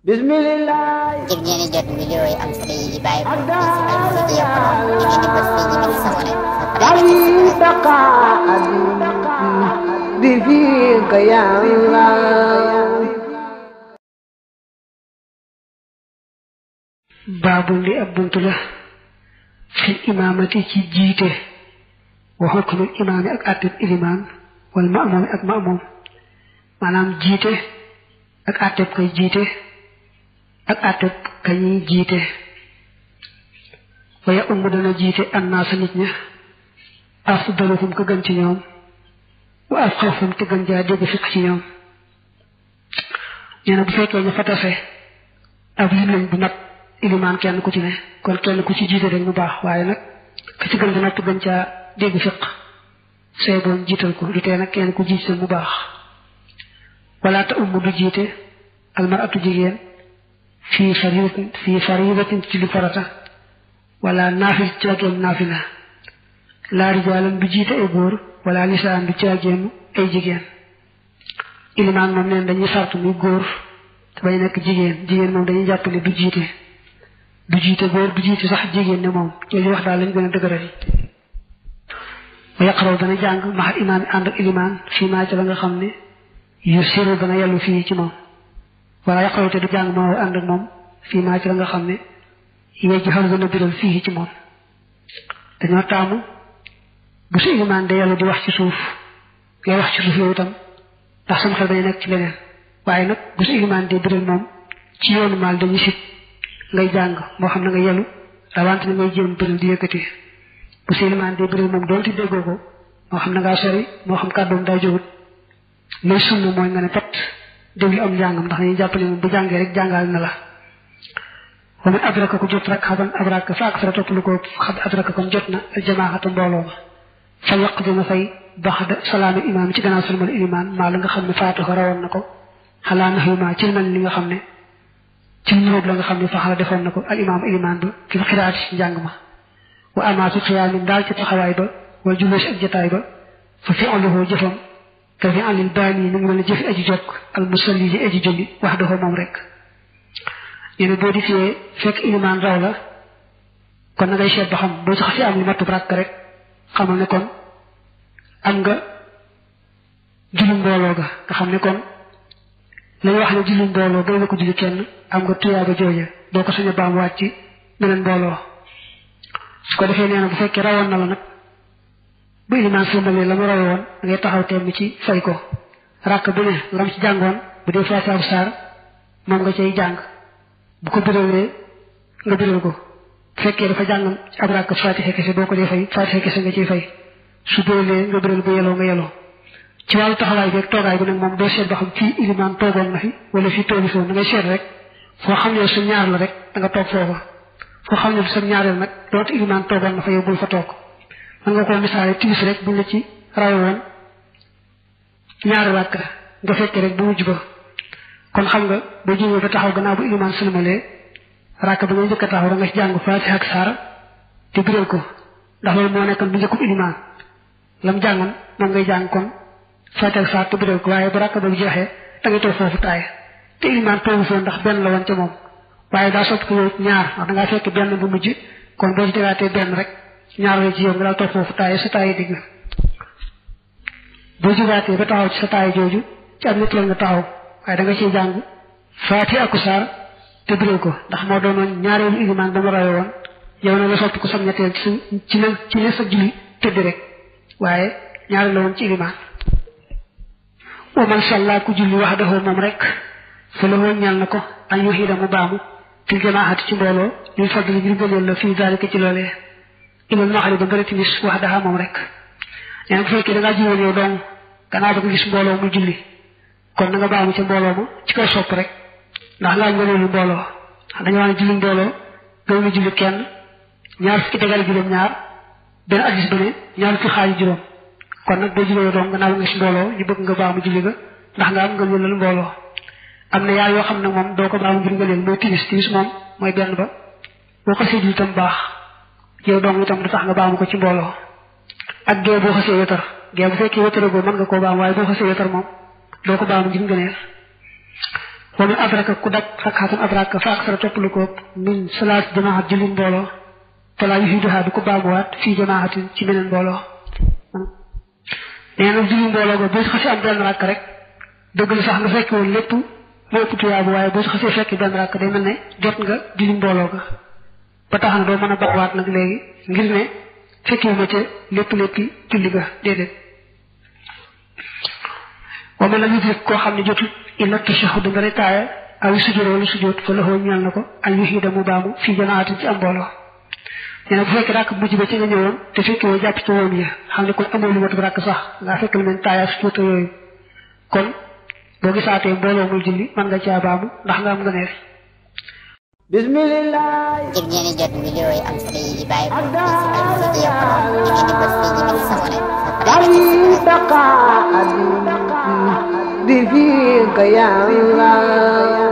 Bismillah. Ngir ngeen jot vidéo yi am solo yi bàyyi ko ci Al-Mouridiyyah ngeen di bës fii ñu bind s'abonné بفيك يا الله باب li ab buntu la fi imamati ci jiite wa hukmu imam ak atib iliman wal ma'mum ak ma'mum manam jiite ak atib koy jiite ak atib kañuy jiite waya ummu dana jiite annaas nit ña afdaluhum ko gën ci ñoom wa afqahum te gën jaa dégg fiq ci ñoom ñeena bu fekkee ñu fa tase ab lim lañ bu mat ilimaan kenn ku ci ne kon kenn ku ci jiite rek mu baax waaye nag ka ci gën di nag gën caa dégg fiq say boon jiital ko du tee nag kenn ku jiite mu baax wala ta ummu du jiite almaratu jigéen fii faridatin ci lu farata wala naafil caageem naafila laa rijaalan du jiite ay góor wala lisaan du caageem ay jigéen ilimaan moom neen dañuy sartu muy góor te bañ nekk jigéen moom dañuy jàpp ne du jiite góor du jiite sax jigéen ne moom jooju wax daal lañ gën a dëgëral wa yaqraw dana jàng maxal imaam ànd ak ilimaan fii maa ci la nga xam ne yu siru dana yellu fii ci moom wala yaqraw te du jàng moo ànd ak moom fii maa ci la nga xam ne yejj xaw dana biral fii ci moom dañoo taamu bu su ilimaan de yàlla di wax ci suuf ngay wax ci suuf yow itam ndax sama xel dañu nekk ci leneen waaye nag bu su ilimaan de biral moom ci yoonu maal dañu sit ngay jàng moo xam ne nga yelu rawante ne ngay jéem biral di yëkkati bu su ilimaan de biral moom doonte déggoo ko moo xam ne ngaa sori moo xam kàddoom daa jógut lay sunna mooy nga ne pat déglu am njàngam ndax dañuy jàpp ne moom bu jàngee rek jàngal na la wa man adraka ku jot rek xaban adraka fa ak sara topp lu ko xad adraka kon jot na aljamaata mbooloo ma fa yàq dina fay baxda salaami imaam ci gannaaw salmal ilimaan maa la nga xam ne faataxo rawoon na ko xalaa nax yu maa ci mel li nga xam ne ci ñëwub la nga xam ne faxala defoon na ko al imaam ilimaan ba fi xiraat ci njàng ma wa amaatu xiyaamin daal ci taxawaay ba wala julleesi ak jataay ba fa fi anluhoo jëfam ka fi anlil baani mi ngi mel ne jëfi aji jokk al musalli ji aji julli wax dafa moom rek ñene boo di fiyee fekk ilimaan raw la kon na ngay seet ba xam boo ci xasee am li mattu rakk rek xamal ne kon am nga julli mbooloo ga nga xam ne kon lañu wax ne julli mbooloo doy na ko julli kenn am nga tuyaaba jooja doo ko sañ a baam waat ci beneen mbooloo su ko defee nee na bu fekkee rawoon na la nag bu ilimaan sëlmalee la mu rawe woon da ngay taxaw temm ci fay ko rakk bu ne lam ci jàngoon bu dee faatiha bu saar moom nga cay jàng bu ko biralee nga biral ko bu fekkee dafa jàng ab rakk faatiha kese boo ko dee fay faatiha kese nga ciy fay su biralee nga biral bu yeloo nga yeloo ci wàllu taxawaay bi ak toogaay bi nag moom doo seet ba xam fii ilimaan toogoon na fi wala fii toogi foofu da ngay seet rek foo xam ne sa ñaar la rek da nga toog foofa foo xam ne sa ñaareel nag doonte ilimaan toogoon na fa yow bul fa toog man nga koo misaale timis rek buñ la ci rawe woon ñaari rakk nga fekkee rek bu mujj ba kon xam nga boo jógee ba taxaw gannaaw bu ilimaan sëlmalee rakk ba ngay njëkk a taxaw da nga ci jàng faatiha ak saar te biral ko ndax loolu moo nekkoon bu njëkkub ilimaan lam jàngoon moom ngay jàng kon faatiha ak saar te biral ko waaye bu rakk ba bu jeexee da ngay toog foofu taay te ilimaan toogu foofu ndax benn la woon ca moom waaye daa sopp ko yow ñaar ndax da ngaa fekk benn bu mujj kon boo ci tegaatee benn rek ñaar la ci yow nga daal toog foofu taay sa taay digg boo jógaatee ba taxaw ci sa taay jooju ci am nit la nga taxaw waaye da nga ciy jàng faatiha ak saar te biral ko ndax moo doonoon ñaareelu ilimaan ba mu rawe woon yow na la soppi ko sam ñetteel ci ne sa julli tëdd rek waaye ñaareel la woon ci ilimaan wa man salla ku julli wax dafa moom rek fa la woon ñal na ko an yuhida mu baamu fil jamaahati ci mbooloo lil fadli ngir gëneel la fii zalika ci loolee ilal maxari ba bëri timis wax dafa moom rek nee na bu fekkee da ngaa jiwoon yow dong gannaaw ba nga gis mbooloo mu julli kon na nga baamu ca mbooloo ma ci kaw sopp rek ndax laaj nga loolu mbooloo dañu wax ne julli mbooloo gën nga julli kenn ñaar fukki tegal juróom ñaar benn addis ba ne ñaar fukki xaaju juróom kon nag boo julli yow dong gannaaw ba nga gis mbooloo ñu bëgg nga baamu julli ga ndax nga am nga lëlal mbooloo am na yaar yoo xam ne moom doo ko baamu ngir nga leen mooy timis moom mooy benn ba boo ko séddul itam baax yow dong itam du tax nga baamu ko ci mbooloo ak gee boo xasee wétar gee bu fekkee wétaragoo mën nga koo baam waaye boo xasee wétar moom doo ko baamu ngir ngëneel wa min adraka ku dab rakatan adraka fa aksara topp lu ko min salaat jamaat julli mbooloo fala yuhiduha du ko baamuwaat fii jamaatin ci beneen mbooloo nee na julli mbooloo ba boo xasee am benn rakk rek dëgg la sax nga fekk woon lépp moo ëpp tuyaabu waaye boo xasee fekk benn rakk day mel ne jot nga julli mbooloo ga ba tax na doo mën a baamuwaat nag léegi ngir ne fekkiwu ma ca lépp julli ga déedéet wa man lam yudrik koo xam ne jotul illa tashahhud nga ne taaya aw sujjóot wala sujjóot fa la xoo ñeel na ko ay yuhida mu baamu fii jamaatin ci am mbooloo nee na bu fekkee rakk mujj ba ci nga ñëwoon te fekkee woo jàpp ci woom yi xam ne kon amoo lu mat rakk sax ngaa fekk lu mel taaya sujjóot yooyu kon boo gisaatee mbooloo muy julli mën nga caa baamu ndax nga am nga neef bismillah ngir ngeen di jot vidéo yi am solo yi di bàyyi ko ci Almouridiyyah ngeen di bës fii ci biir sabone bi fiika ya Allah